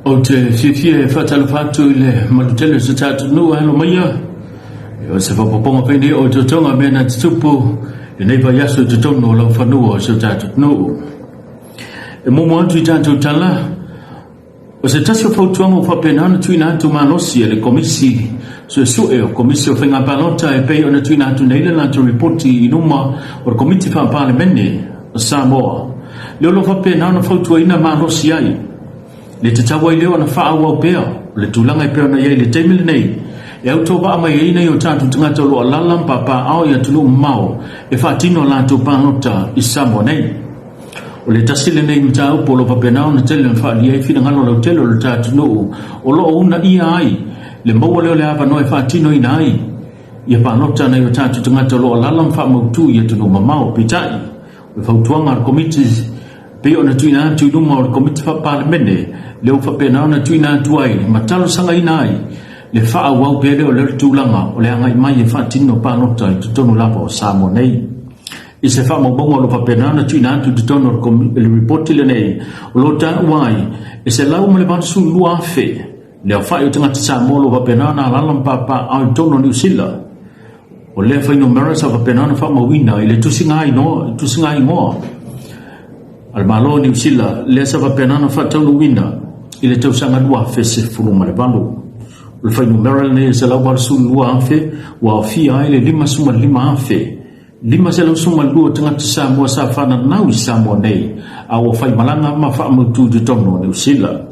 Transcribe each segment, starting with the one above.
Ou te fiafia e faatalofa atu i le malutele o se tatou nuu e alo maia. O se faaopoopoga foi nei o otootoga mea na tutupu lenei vaiaso i totonu o laufanua o si o tatou nuu. E muamua atu i tatou tala, o se tasi o fautuaga ua faapena ona tuuina atu malosi e le Komisi Suesue o Komisi o Faiga Palota e pei ona tuuina atu nei le latou lipoti i luma o le Komiti Faa-Palemene o Samoa, lea o lo o faapena ona fautuaina malosi ai le tatau ai lea ona faaauau pea o le tulaga e pei ona i ai i le taimi lenei e autovaa mai ai nai o tatou tagata o lo o alaala ma papaaao i atunuu mamao e faatino a latou palota i Samoa nei. O le tasi lenei mataupu o lo o faapena ona tele ona faaalia ai finagalo lautele o le ta atunuu o lo o uunaia ai le maua lea o le avanoa e faatinoina ai ia palota a nai o tatou tagata o lo o alaala ma faamautu i atunuu mamao. Peitai, o le fautuaga a le Komiti pei ona tuuina atu i luma o le Komiti Faa-Palemene lea ua faapena ona tuuina atu ai ma talosagaina ai le faaauau pea lea o lea tulaga o le agai mai e faatino palota i totonu lava o Samoa nei. I se faamaumauga o lo o faapena ona tuuina atu i totonu o le lipoti lenei, o lo o taua ai e 182,000 le aofai o tagata Samoa o lo o faapena ona alaala ma papaaao i totonu o Niu Sila. O lea fuainumera sa faapena ona faamauina i le tusiga igoa a le Malo o Niu Sila lea sa faapena ona faataunuuina i le tausaga 2018. O le fuainumera lenei e 182,000 ua aofia ai le 55,000 512 tagata Samoa sa fananau i Samoa nei, a ua faimalaga ma faamautu i totonu o Niu Sila.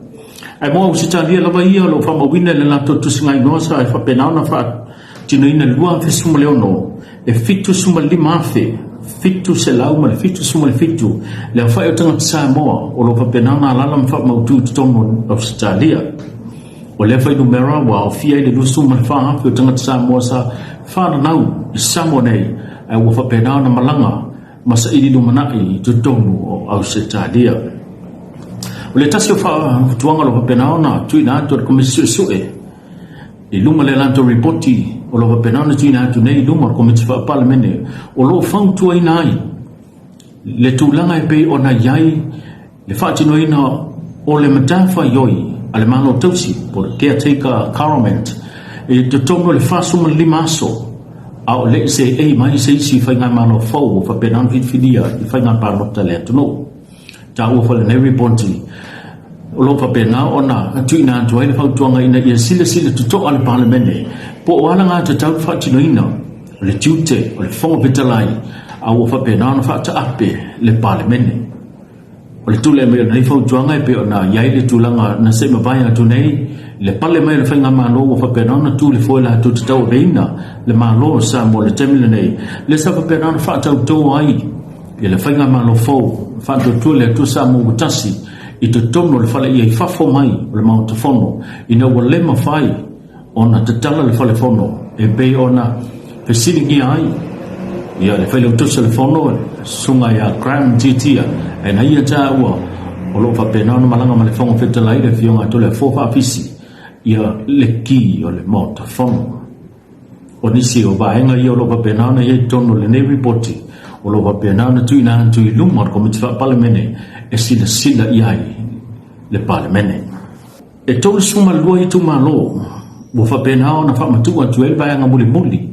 Ae mo Ausetalia lava ia o lo o faamauina i le latou tusiga-igoa sa e faapena ona faatinoina i le 2016, e 75,777 le aofai o tagata Samoa o lo o faapena ona alaala ma faamautu i totonu o Ausetalia. O lea fuainumera ua aofia ai le 24,000 o tagata Samoa sa fananau i Samoa nei ae ua faapena ona malaga ma saili lumanai i totonu o Ausetalia. O le tasi o fautuaga o lo o faapena ona tuuina atu e le Komisi Suesue i luma o le latou lipoti o lo o faapena ona tuuina atu nei i luma o le Komiti Faa-Palemene o lo o fautuaina ai le tulaga e pei ona i ai le faatinoina o le matafaioi a le Malo Tausi po o le Caretaker Government i totonu o le 45 aso a o le i seei mai se isi faigamalo fou ua faapena ona filifilia i faiga palota a le atunuu. Taua foi lenei ripoti o lo o faapena ona tuuina atu ai le fautuaga ina ia silasila totoa le Palemene po o alagatatau le faatinoina o le tiute o le Fofoga Fetalai a ua faapena ona faataape le Palemene. O le tulai mai o lenei fautuaga e pei ona i ai le tulaga na se i mavae atu nei, le pale mai o le Faigamalo ua faapena ona tu le foe latou te tauaveina le Malo o Samoa i le taimi lenei, lea sa faapena ona faatauto ai i le Faigamalo fou, faatuatua le Atua Samoa ua tasi i totonu o le fale ia i fafo mai o le Maota Fono, ina ua le mafai ona tatala le fale fono e pei ona fesiligia ai ia le Failautusi o le Fono, le Susuga ia Graham Titia, e na ia taua o lo o faapena ona malaga ma le Fofoga Fetalai le Afioga a Toleafoa Faafisi ia le ki o le Maota Fono. O nisi o vaega ia o lo o faapena ona i ai i totonu o lenei lipoti o lo o faapena ona tuuina atu i luma o le Komiti Faa-Palemene e silasila i ai le Palemene. E 32 itumalo ua faapena ona faamatuu atu ai le vaega mulimuli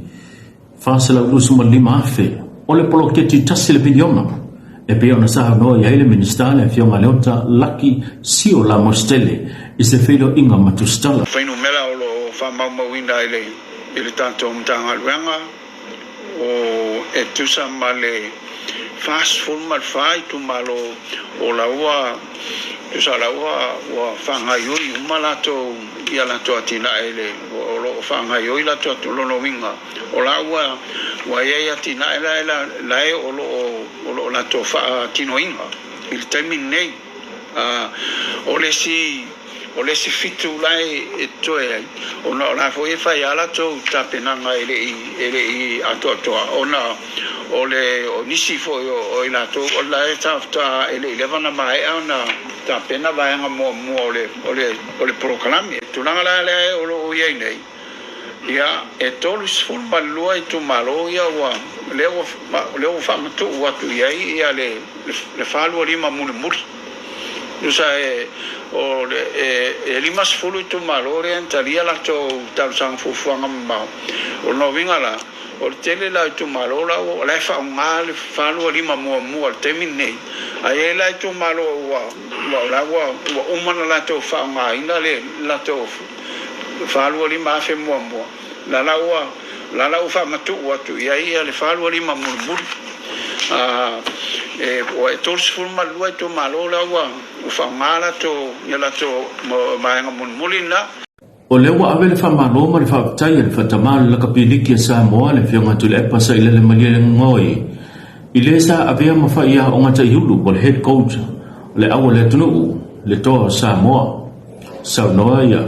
$425,000 o le poloketi tasi le piliona e pei ona saunoa i ai le Minisita le Afioga Leota Lucky Sio Lamositele i se feiloaiga ma Tusitala. Fuainumera o lo o faamaumauina i le tatou Matagaluega o e tusa ma le 44 itumalo o la ua tusa o la ua ua faagaoioi uma latou ia latou atinae i le o lo o faagaoioi latou atu lona uiga o la ua ua i ai atinae la e la e o lo o o lo o latou faatinoina i le taimi lenei. O le isi O le isi fitu la e totoe ai, ona o la foi e fai lava latou tapenaga e le i atoatoa, ona o le o nisi foi o i latou o la e faatoa e le i leva ona maea ona tapena vaega muamua o le o le o le polokalame. O le tulaga la lea o lo o i ai nei, ia e 32 itumalo ia ua lea ua lea ua faamatuu atu i ai ia le 425 mulimuli. Tusa e o le e 50 itumalo lea na talia latou talosaga fuafuaga mamao. O lona uiga la, o le tele la o itumalo la ua la e faaaoga le 425 muamua i le taimi lenei, ae i ai la itumalo ua ua la ua ua uma ona latou faaaogaina le latou 425,000 muamua, la la ua la la ua faamatuu atu i ai le 425 mulimuli. E ua 32 itumalo la ua faaaoga latou ia latou vaega mulimuli lena. O lea ua ave le faamalo ma le faafetai a le Faatamā o le Lakapiliki a Samoa, le Afioga Tuilaepa Sailele Malielegaoi, i le sa avea ma faiaoga taiulu po o le head coach o le au a le atunuu, le Toa o Samoa. Saunoa ia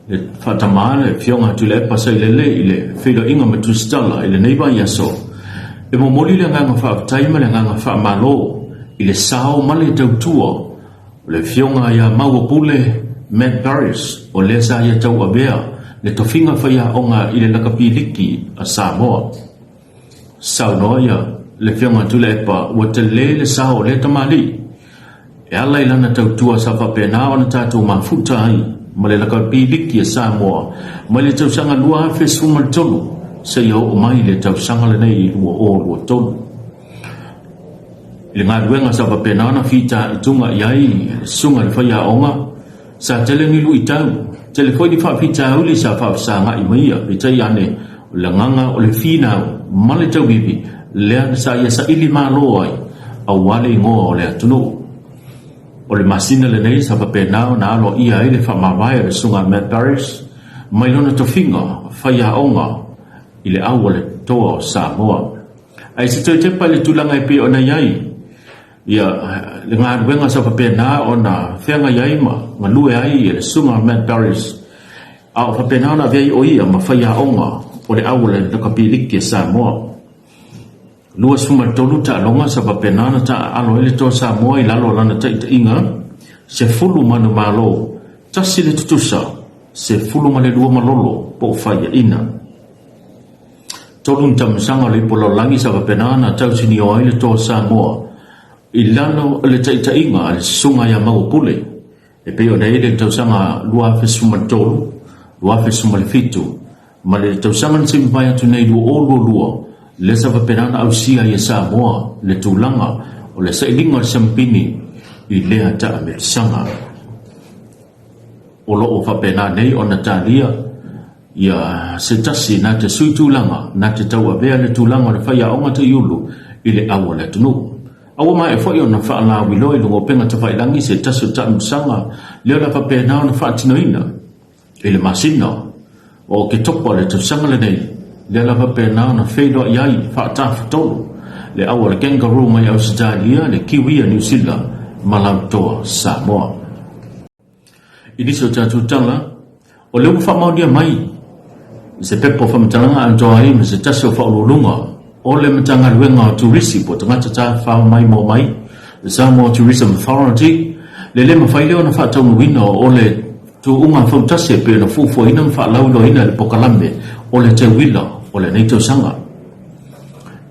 le Faatamā le Afioga Tuilaepa Sailele i le feiloaiga ma Tusitala i lenei vaiaso, e momoli le agaga faafetai ma le agaga faamalo i le sao ma le tautua O le afioga ia Mauapule Matt Barrios, o lea sa ia tauavea le tofiga faiaoga i le lakapiliki a Samoa. Saunoa ia le afioga Tuilaepa ua tele le sao o lea tamalii e ala i lana tautua sa faapena ona tatou mafuta ai ma le lakapiliki a Samoa mai le tausaga 2013 seia oo mai le tausaga lenei 2023. I le galuega sa faapena ona fitaituga i ai le susuga i le faiaoga, sa tele ni luitau, tele foi ni faafitauli sa faafesagai mai ia, peitai ane, o le agaga o le finau ma le tauivi lea sa ia saili malo ai aua le igoa o le atunuu. O le masina lenei sa faapena ona aloaia ai le faamavae a le susuga a Matt Parrish mai lona tofiga faiaoga i le au a le Toa o Samoa. Ae se toe tepa i le tulaga e pei ona i ai ia le galuega sa faapena ona feagai ai ma galue ai le susuga Matt Barrios, a o faapena ona avea ai o ia ma faiaoga o le au o le Lakapiliki a Samoa. 23 taaloga sa faapena ona taaalo ai le Toa Samoa i lalo o lana taitaiga, 10 manumalo, tasi le tutusa, 12 malolo po o faiaina. Tolu ni taumasaga o le ipu lalolagi sa faapena ona tausinio ai le Toa Samoa i lalo o le taitaiga a le Susuga ia Mauapule e pei ona i ai le tausaga 2013, 2017 ma le tausaga na semi mai atu nei 2022 lea sa faapena ona ausia ai e Samoa le tulaga o le sailiga o le siamupini i lea taamilisaga. O lo o faapena nei ona talia ia se tasi na te sui tulaga na te tauavea le tulaga o le faiaoga taiulu i le au a le atunuu. A ua maea foi ona faalauiloa i luga o upega tafailagi se tasi o taamilosaga lea o le a faapena ona faatinoina i le masina o Oketopa o le tausaga lenei, lea o le a faapena ona feiloai ai faatafatolu le au a le Kangaroo mai Ausetalia, le Kiwi a Niu Sila ma Lautoa Samoa. I nisi o tatou tala, o lea ua faamaonia mai i se pepa o faamatalaga atoa ai ma se tasi o faauluuluga o le Matagaluega o Turisi po o Tagata Tafafao Maimoa Mai, the Samoa Tourism Authority, le le mafai lea ona faataunuuina o le tuuga fautasi e pei ona fuafuaina ma faalauiloaina e le pokalame o le teuila o lenei tausaga.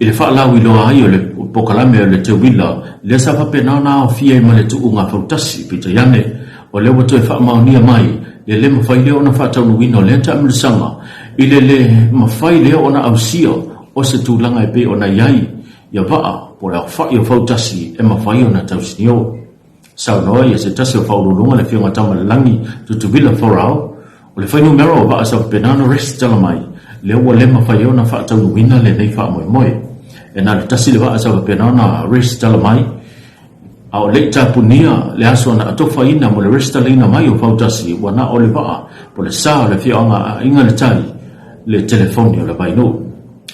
I le faalauiloa ai o le pokalame o le teuila, lea sa faapena ona aofia ai ma le tuuga fautasi, peitai ane, o lea ua toe faamaonia mai le le mafai lea ona faataunuuina o lea taamilosaga i le le mafai lea ona ausia o se tulaga e pei ona i ai ia vaa po o le aofai o fautasi e mafai ona tausinio. Saunoa ia se tasi o Faauluuluga le Afioga Tamalelagi Tutuvila Forao, o le fuainumera o vaa sa faapena ona resitala mai, lea ua le mafai ai ona faataunuuina lenei faamoemoe. E na o le tasi le vaa sa faapena ona resitala mai, a o le i tapunia le aso na atofaina mo le resitalaina mai o fautasi, ua na o le vaa po o le sa o le afioaga a Aiga i le Tai le telefoni o le vainuu.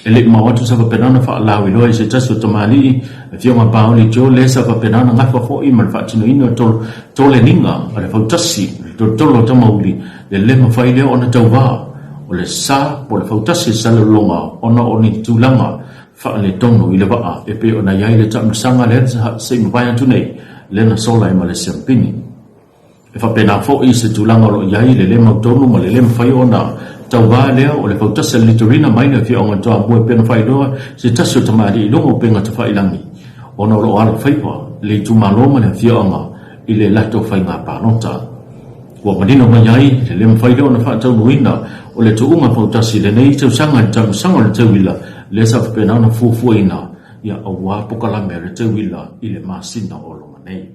E le i mao atu sa faapena ona faalauiloa i se tasi o tamalii, Afioga Paoli Joe, lea sa faapena ona gafa foi ma le faatinoina o le toleniga a le fautasi, le tolotolo o Tamauli, le le mafai lea ona tauva o le sa po o le fautasi o Salelologa ona o ni tulaga faaletonu i le vaa e pei ona i ai le taamilosaga lea se i mavae atu nei, lea na sola ai ma le siampini. E faapena foi se tulaga o lo o i ai le le mautonu ma le le mafai ona tauva lea o le fautasi a le litorina mai le afioaga o Toamua e pei ona faailoa se tasi o tamalii i luga o upega tafailagi ona o lo o alofaiva le itumalo ma le afioaga i le latou faiga palota. Ua manino mai ai le le mafai lea ona faataunuuina o le tuuga fautasi i lenei tausaga i le taamilosaga o le tauila lea sa faapena ona fuafuaina ia aua pokalame a le tauila i le masina o loma nei.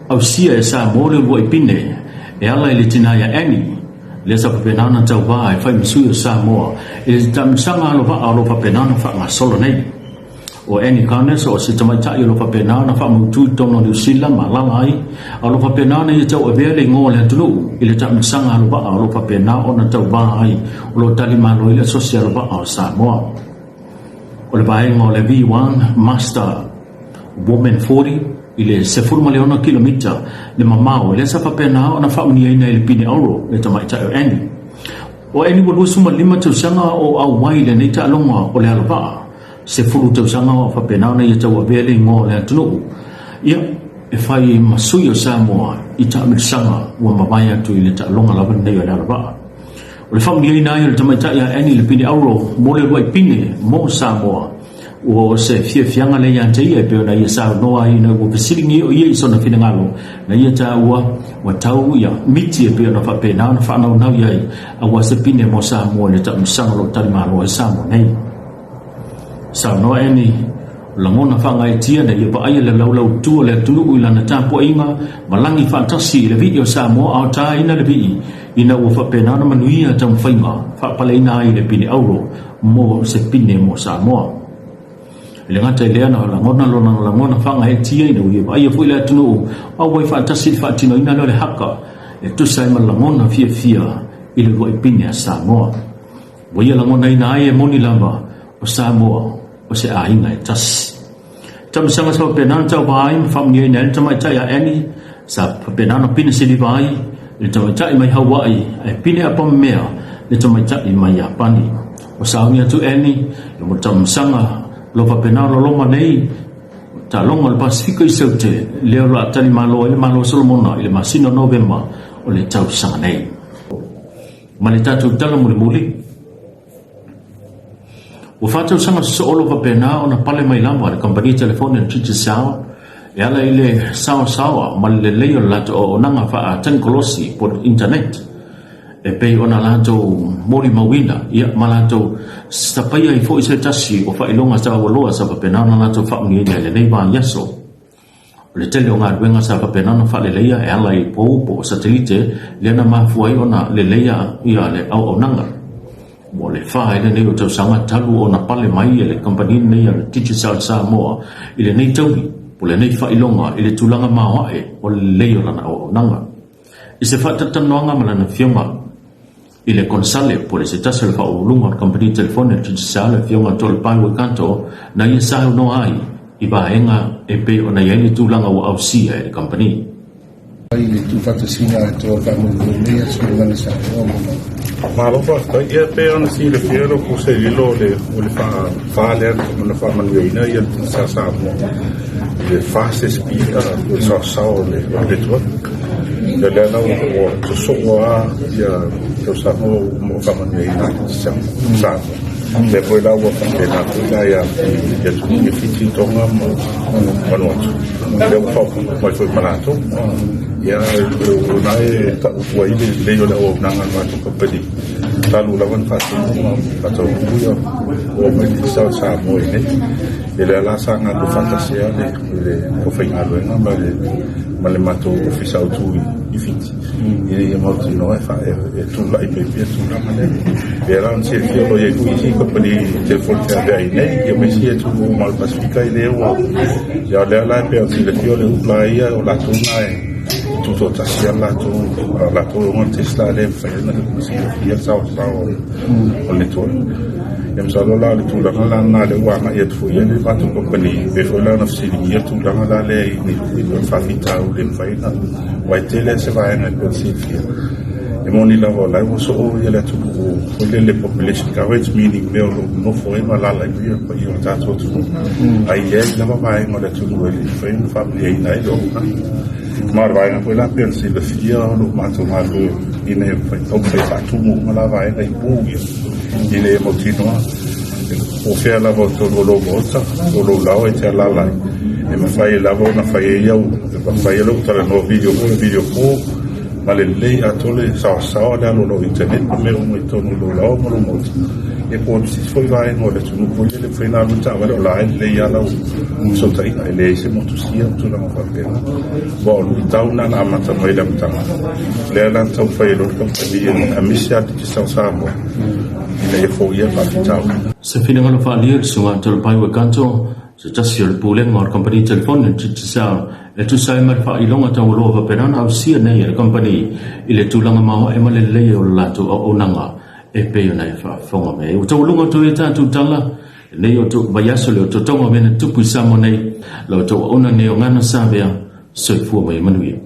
Ausia e Samoa le uluai pine e ala i le tina ia Annie, lea sa faapena ona tauva e fai ma sui o Samoa i le taamilosaga alovaa o lo o faapena ona faagasolo nei. O Annie Carnes o se tamaitai o lo o faapena ona faamautu i totonu o Niu Sila ma alaala ai, a o lo o faapena ona ia tauavea le igoa o le atunuu i le taamilosaga alovaa o lo o faapena ona tauva ai o lo o talimalo ai le Asosi Alovaa o Samoa. O le vaega o le V1 Master Women 40 i le 16 kilomita le mamao lea sa faapena ona faamanuiaina i le pine auro le tamaitai o Annie. O Annie ua 25 tausaga o auai i lenei taaloga o le alovaa, 10 tausaga o faapena ona ia tauavea le igoa o le atunuu ia e fai ma sui o Samoa i taamilosaga ua mavae atu i le taaloga lava lenei o le alovaa. O le faamanuiaina ai o le tamaitai a Annie le pine auro mo le uluai pine mo Samoa, Ua o se fiafiaga lea ia te ia e pei ona ia saunoa ai ina ua fesiligia o ia i sona finagalo, na ia taua ua tau ia miti e pei ona faapena ona faanaunau i ai aua se pine mo Samoa i le taamilosaga o lo o talimalo ai Samoa nei. Saunoa Annie, o lagona faagaeetia na ia vaaia le laulautu o le atunuu i lana tapuaiga ma lagi faatasi i le vii o Samoa a o taina le vii ina ua faapena ona manuia taumafaiga faapaleina ai le pine auro mo se pine mo Samoa. E le gata i lea, na lagona lona lagona faagaeetia ina ua ia vaaia foi le atunuu auai faatasi i le faatinoina lea o le haka e tusa ai ma le lagona fiafia i le uluai pine a Samoa. Ua ia lagonaina ai e moni lava o Samoa o se aiga e tasi. Tausaga sa faapena ona tauva ai ma faamanuiaina ai le tamaitai a Annie, sa faapena ona pine siliva ai le tamaitai mai Hawaii ae pine apamamea le tamaitai mai Iapani. Ua sauni atu Annie i mo taumasaga o lo faapena ona loma nei taaloga o le Pasifika i Saute lea o le a talimalo ai le Malo o Solomona i le masina o Novema o le tausaga nei. Ma le tatou tala mulimuli, Ua faatausaga sosoo lo faapena ona pale mai lava le kamupani telefoni a le Digicel e ala i le saosaoa ma le lelei o le latou auaunaga faa-tenikolosi po o le internet e pei ona latou molimauina ia ma latou sapaia ai foi se tasi o faailoga taualoa sa faapena ona latou faamanuiaina i lenei vaiaso. O le tele o galuega sa faapena ona faaleleia e ala i pou po o satelite lea na mafua ai ona leleia ia le auaunaga. Ua le fa ai lenei o tausaga talu ona pale mai e le kamupani lenei a le Digicel Samoa i lenei taui po o lenei faailoga i le tulaga maoae o le lelei o lana auaunaga. I se faatalatalanoaga ma lana afioga i le Konesale po o le se tasi o le faauluuluga o le kamupani telefoni a le Digicel, le Afioga Toalepai Waikato, na ia saunoa ai i vaega e pei ona i ai le tulaga ua ausia e le kamupani. I le tuufaatasiga a le faamoemoe nei a Sulamana Samoa ma Malo. Malo faafetai. Ia pei ona silafia lou puse lilo o le o le faa lea na faamanuiaina ia le Digicel Samoa i le fastest speed le saosaoa o le network. Ia lea la ua sosoo lava ia tausaga ua faamanuiaina ai le Digicel Samoa. Lea foi la ua faapena foi la ia atunuu i Fiti, Tonga ma Vanuatu. Lea ua faaopoopo mai foi ma latou. Ia o lena e tau ai le lelei o le auaunaga a le matou kamupani talu lava ona faatumu ma faataunuu ia oo mai le Digicel Samoa i inei. Ia lea la sa galulue faatasi lava le aufaigaluega ma le matou ofisa autu i Fiti ina ia mautinoa e tulai mai pea tulaga lea. Ia la ona silafia o lo o i ai foi isi kamupani telefoni feaveai i inei ia ma isi atunuu uma o le Pasefika i lea ua ia o lea la e pei ona silafia o le upu la ia o latou na e tutoatasi lava latou, latou e ona le Tesla lea e mafai ai ona silafia le saosaoa o le network. Ia masalo la o le tulaga la lena lea ua agai atu foi i ai le matou kamupani, pei foi la ona fesiligia le tulaga la lea i ni faafitauli e mafai ona, aua e tele lava se vaega e pei ona silafia. E moni lava o la e ua soo le atunuu foi lele population coverage meaning mea o lo o nonofo ai ma alaala ai foi le paia o le tatou atunuu, ae i ai lava vaega o le atunuu e le i mafai ona faamanuiaina ai le auaunaga. Ma o le vaega foi la pei ona silafia o lo o matou galulue ina ia taumafai e faatumu uma la vaega i pu ia ina ia mautinoa po o fea lava o totonu o lou maota, o lou laoa e te alaala ai. E mafai lava ona fai ai au, e mafai ai lou talanoa video call, video call ma lelei atoa le saoasaoa le alu o lau internet ma mea uma i totonu o lou laoa ma lou maota. Ia po o se isi foi vaega o le atunuu foi lele e mafai ona alu ai taavale o la e lelei lava lau fesootaiga, e leai se motusia ma tulaga faapena. Aua o luitau na na amata mai i le amataga, lea la na taumafai ai loa le kamupani aemaise lava le Digicel Samoa ina ia foia le faafitauli. Se finagalo faaalia i le susuga Tolopai Waikato, se tasi o le Pulega o le Kamupani Telefoni o le Digicel, e tusa ai ma le faailoga taualoa faapena ona ausia nei e le kamupani i le tulaga maoae ma le lelei o le latou auaunaga e pei ona e faafofoga mai ai. Ua taualuga atu ai a tatou tala lenei o vaiaso le ototoga o mea na tupu i Samoa nei, la outou auauna nei o Gana Savea, soifua ma ia manuia.